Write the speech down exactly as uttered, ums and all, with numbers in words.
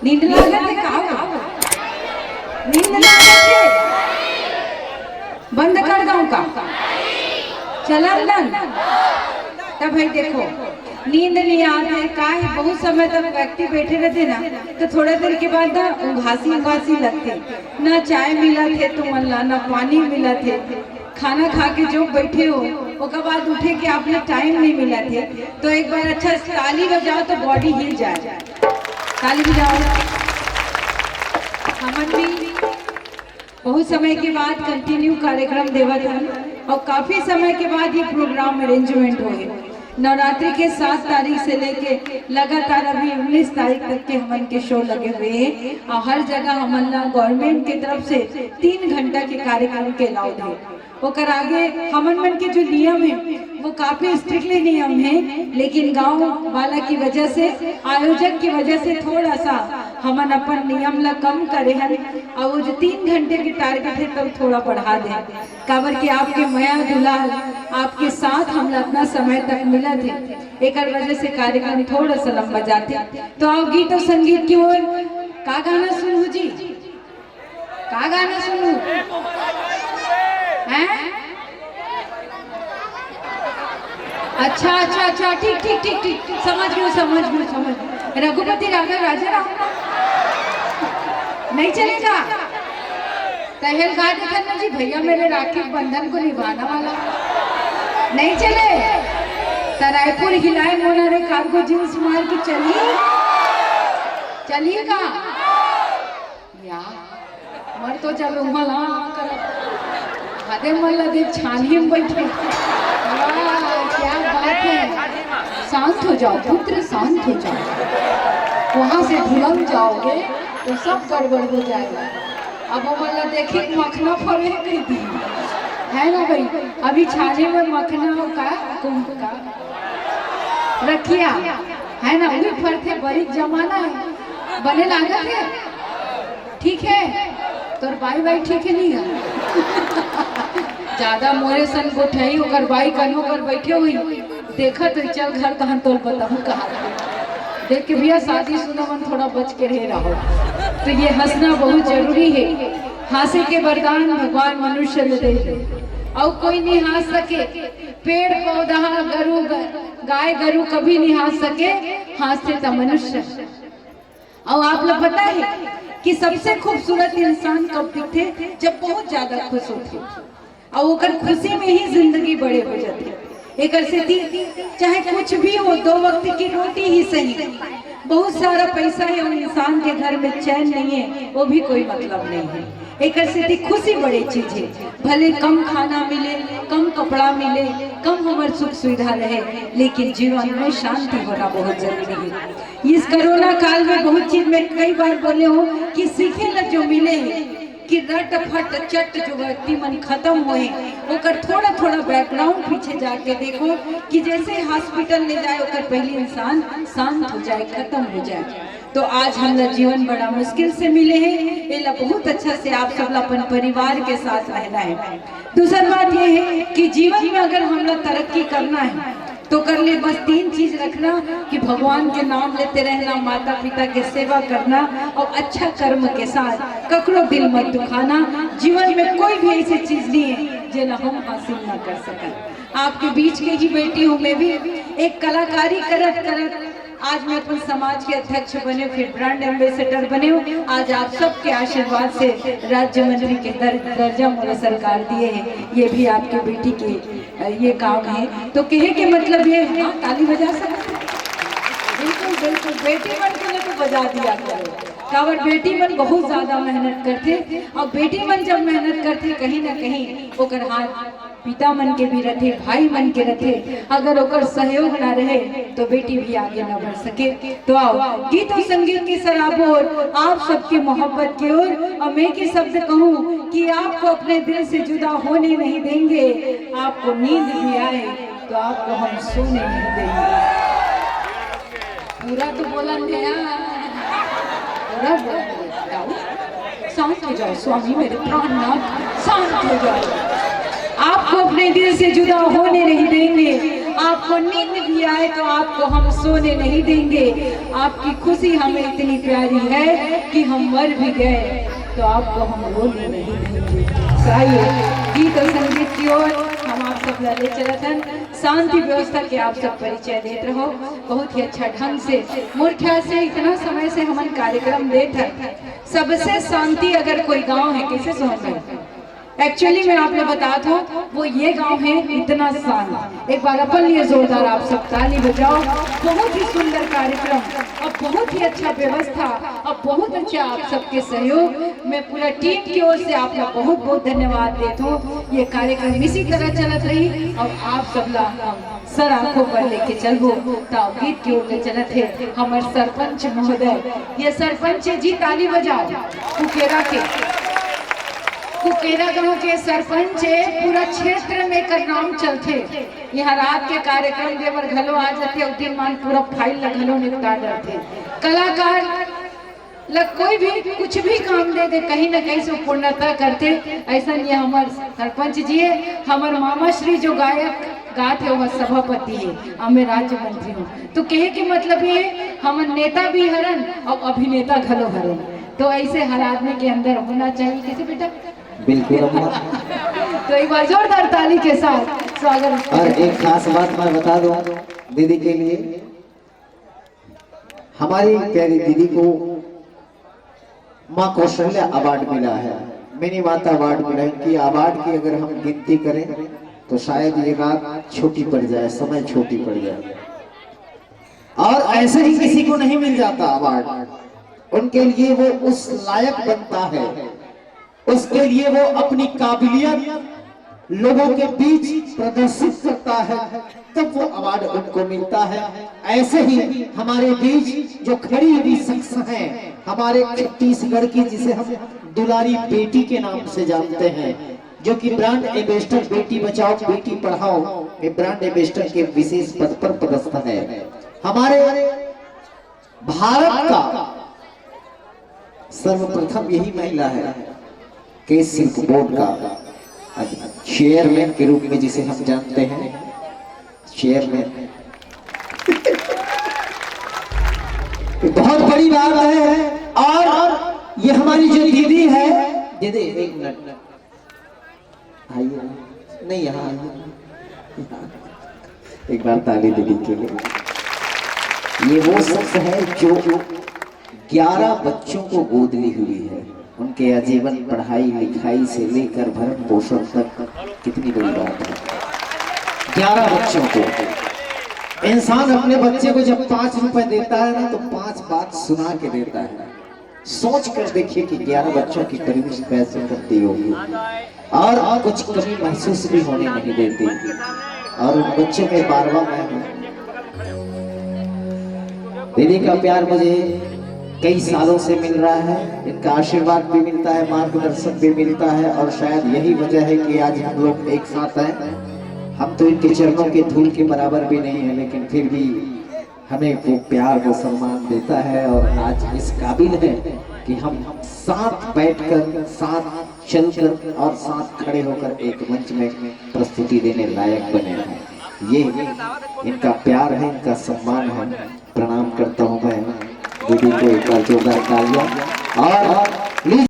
नींद लागत हे का? नींद लागत हे? बंद कर दंव का? चलन दन? तब भाई देखो, नींद नहीं आते, का है, बहुत समय तक व्यक्ति बैठे रहते ना, तो थोड़ा देर के बाद ना उघासी उघासी लगते, ना चाय मिलत हे तुमन ला, ना पानी मिलत हे, खाना खा के जो बैठे हो, ओकर बाद उठे के आपने टाइम नहीं मिलत हे, तो एक बार अच्छा ताली बजाओ तो बॉडी हिल जाए। ताली बजाओ। हमन भी बहुत समय के बाद कंटिन्यू कार्यक्रम देवत हन और काफी समय के बाद ये प्रोग्राम अरेंजमेंट होए। नवरात्रि के सात तारीख से लेके लगातार अभी उन्नीस तारीख तक के हमन के शो लगे हुए हैं और हर जगह हमन ला गवर्नमेंट के तरफ से तीन घंटा के कार्यक्रम के अलाउड है। ओकर आगे हमन मन के जो नियम है वो काफी स्ट्रिक्टली नियम है, लेकिन गांव वाला की वजह से, आयोजक की वजह से थोड़ा सा हमन अपन नियम ला कम करे हन और वो जो तीन घंटे के टारगेट है तब थोड़ा बढ़ा दे, काबर कि आपके मया दुलार, आपके साथ हमला इतना समय तक मिलत है, एकर वजह से कार्यक्रम थोड़ा सा लंबा जाते। तो आओ गीत और संगीत की ओर। का गाना सुनहू जी? का गाना सुनहू? हैं? अच्छा, अच्छा, अच्छा, ठीक, ठीक, ठीक, ठीक, समझ गयो, समझ गयो, समझ गयो। रघुपति राघव राजा राम। नहीं चलेगा? तहेल गा देथन ना जी, भैया मेरे राखी बंधन को निभाना वाला। नहीं चले? त रायपुर हिलाए मोना रे, कार्गो जींस मार के चली, चलिएगा? या, मर तो जब उमल हाँ, हाँ करब। हदे मन ला देख छानी में बैठे। वाह, क्या बात है। शांत हो जाओ पुत्र, शांत हो जाओ। वहां से ढुलक जाओगे तो सब गड़बड़ हो जाएगा। अब वो मन ला देखी मखना फरे कह दी, है ना भाई? अभी छानी में मखना हो का, कुंभ का रखिया, है ना? वही फरथे, बड़ी जमाना है, बने लागत है। ठीक है, तोर बाई बाई ठीक है नहीं है? ज्यादा मोरे सन गोठियाही, ओकर बाई कन्हो कर बैठे हुई, देखत हुई, चल घर तहन तोल बताऊं कहा। देख के भैया, शादीशुदा मन थोड़ा बच के रहे रहो। तो ये हंसना बहुत जरूरी है। हंसे के वरदान भगवान मनुष्य ला दे, और कोई नहीं हंस सके। पेड़ पौधा, गरु ग-, गाय गरु कभी नहीं हंस सके, हंसथे त मनुष्य। और आप लोग पता है कि सबसे खूबसूरत इंसान कब दिखथे? जब बहुत ज्यादा खुश होथे, और ओकर खुशी में ही जिंदगी बड़े हो जाथे। एकर सेती चाहे कुछ भी हो, दो वक्त की रोटी ही सही, बहुत सारा पैसा है, वो इंसान के घर में चैन नहीं है, वो भी कोई मतलब नहीं है। एकर सेती खुशी बड़े चीज है, भले कम खाना मिले, कम कपड़ा मिले, कम हमर सुख सुविधा रहे, लेकिन जीवन में शांति होना बहुत जरूरी है। इस कोरोना काल में बहुत चीज मैं कई बार बोले हूँ कि सीखे ला जो मिले है कि रट फट चट जो व्यक्ति मन खत्म होए, ओकर थोड़ा थोड़ा बैकग्राउंड पीछे जाके देखो कि जैसे हॉस्पिटल ले जाए, ओकर पहले इंसान शांत हो जाए, खत्म हो जाए। तो आज हमला जीवन बड़ा मुश्किल से मिले है, एला बहुत अच्छा से आप सब ला अपन परिवार के साथ रहना है। दूसर बात ये है कि जीवन में अगर हमला तरक्की करना है तो कर ले बस तीन चीज रखना कि भगवान के नाम लेते रहना, माता पिता के सेवा करना और अच्छा कर्म के साथ ककरो दिल मत दुखाना। जीवन में कोई भी ऐसी चीज नहीं है जेला हम हासिल ना कर सकन। आपके बीच के ही बेटी हूँ मैं भी, एक कलाकारी करत करत आज मैं अपन समाज के अध्यक्ष बने, फिर ब्रांड एम्बेसडर बने। आज आप सबके आशीर्वाद से राज्य मंत्री के दर-, दर्जा मोला सरकार दिए है। ये भी आपके बेटी के, अ, ये काम है। तो कहे के मतलब ये है, हाँ, ताली बजा सकते हैं। बिल्कुल, बिल्कुल, बेटी मन के लिए तो बजा दिया करो, काबर बेटी मन बहुत ज्यादा मेहनत करथे, और बेटी मन जब मेहनत करथे, कहीं ना कहीं ओकर हाथ पिता मन के भी रथे, भाई मन के रथे। अगर ओकर सहयोग ना रहे तो बेटी भी आगे ना बढ़ सके। तो आओ, गीत और संगीत की सराबोर, आप सबके मोहब्बत की ओर, और मैं के शब्द कहूँ कि आपको अपने दिल से जुदा होने नहीं देंगे। आपको नींद भी आए तो आपको हम सोने नहीं देंगे। पूरा तो बोला नहीं यार, पूरा बोला नहीं। शांत हो जाओ स्वामी मेरे प्राणनाथ, शांत हो जाओ। आपको अपने दिल से जुदा होने नहीं देंगे, आप आपको नींद भी आए तो आपको हम सोने नहीं देंगे। आपकी खुशी हमें इतनी प्यारी है कि हम मर भी गए तो आपको हम रोने नहीं देंगे। तो आइए, गीत और संगीत की ओर हम आप सब ला ले चलत हन। शांति व्यवस्था के आप सब परिचय देत रहो बहुत ही अच्छा ढंग से। मोर ख्याल से इतना समय से हमन कार्यक्रम देत हन, सबसे शांति अगर कोई गांव है, कैसे सोहन भाई? एक्चुअली मैं आप लोग बता दूं, वो ये गांव है इतना शांत। एक बार अपन लिए जोरदार आप सब ताली बजाओ। बहुत ही सुंदर कार्यक्रम और बहुत ही अच्छा व्यवस्था और बहुत अच्छा आप सबके सहयोग। मैं पूरा टीम की ओर से आपका बहुत बहुत धन्यवाद देत हूँ। ये कार्यक्रम इसी तरह चलत रही और आप सब ला हम सर आंखों पर लेके चलबो। तो गीत की ओर ले चलत है हमर सरपंच महोदय। ये सरपंच जी, ताली बजाओ। कुकेरा के, कुकेरा गांव के सरपंच है, पूरा क्षेत्र में एकर नाम चलथे। यहाँ रात के कार्यक्रम दे बर घलो आ जाथे, उस दिन मान पूरा फाइल ला घलो निपटा डरथे। कलाकार ल कोई भी कुछ भी काम दे दे, कहीं ना कहीं से वो पूर्णता करथे। ऐसा ये हमर सरपंच जी है, हमर मामा श्री जो गायक गात है, वह सभापति है, अब मैं राज्य मंत्री हूँ। तो कहे के मतलब ये, हमन नेता भी हरन और अभिनेता घलो हरन। तो ऐसे हर आदमी के अंदर होना चाहिए। कैसे बेटा? बिल्कुल अम्मा। तो एक बार जोरदार ताली के साथ स्वागत। और एक खास बात मैं बता दूं दीदी के लिए, हमारी प्यारी दीदी को माँ कौशल्या अवार्ड मिला है, मिनी माता अवार्ड मिला है। इनकी अवार्ड की अगर हम गिनती करें तो शायद ये रात छोटी पड़ जाए, समय छोटी पड़ जाए। और ऐसे ही किसी को नहीं मिल जाता अवार्ड, उनके लिए वो उस लायक बनता है, उसके लिए वो अपनी काबिलियत लोगों के बीच प्रदर्शित करता है, तब वो अवार्ड उनको मिलता है। ऐसे ही हमारे बीच जो खड़ी हुई शख्स हैं, हमारे छत्तीसगढ़ की, जिसे हम दुलारी बेटी के नाम से जानते हैं, जो कि ब्रांड एम्बेसडर बेटी बचाओ बेटी पढ़ाओ में ब्रांड एम्बेसडर के विशेष पद पर पदस्थ है, हमारे भारत का सर्वप्रथम यही महिला है कि सिल्क बोर्ड का चेयरमैन के रूप में, जिसे हम जानते हैं चेयरमैन, बहुत बड़ी बात है। और ये हमारी जो दीदी है, दीदी एक मिनट, आइए, नहीं, यहाँ आइए। एक बार ताली दीदी के लिए। ये वो शख्स है जो ग्यारह बच्चों को गोद ली हुई है। उनके आजीवन पढ़ाई लिखाई से लेकर भरण पोषण तक, कितनी बड़ी बात है, ग्यारह बच्चों को। इंसान अपने बच्चे को जब पाँच रुपए देता है ना, तो पाँच बात सुना के देता है। सोच कर देखिए कि ग्यारह बच्चों की परवरिश कैसे करती होगी। और कुछ कमी महसूस भी होने नहीं देती। और उन बच्चों में बारवा मैं हूँ। दीदी का प्यार मुझे कई सालों से मिल रहा है, इनका आशीर्वाद भी मिलता है, मार्गदर्शन भी मिलता है, और शायद यही वजह है कि आज हम लोग एक साथ हैं। हम तो इनके चरणों के धूल के बराबर भी नहीं है, लेकिन फिर भी हमें वो प्यार, वो सम्मान देता है और आज इस काबिल है कि हम साथ बैठकर, साथ चलकर और साथ खड़े होकर एक मंच में प्रस्तुति देने लायक बने हैं। ये इनका प्यार है, इनका सम्मान है। प्रणाम करता हूँ मैं दीदी को, एक बार जोरदार तालियां। और प्लीज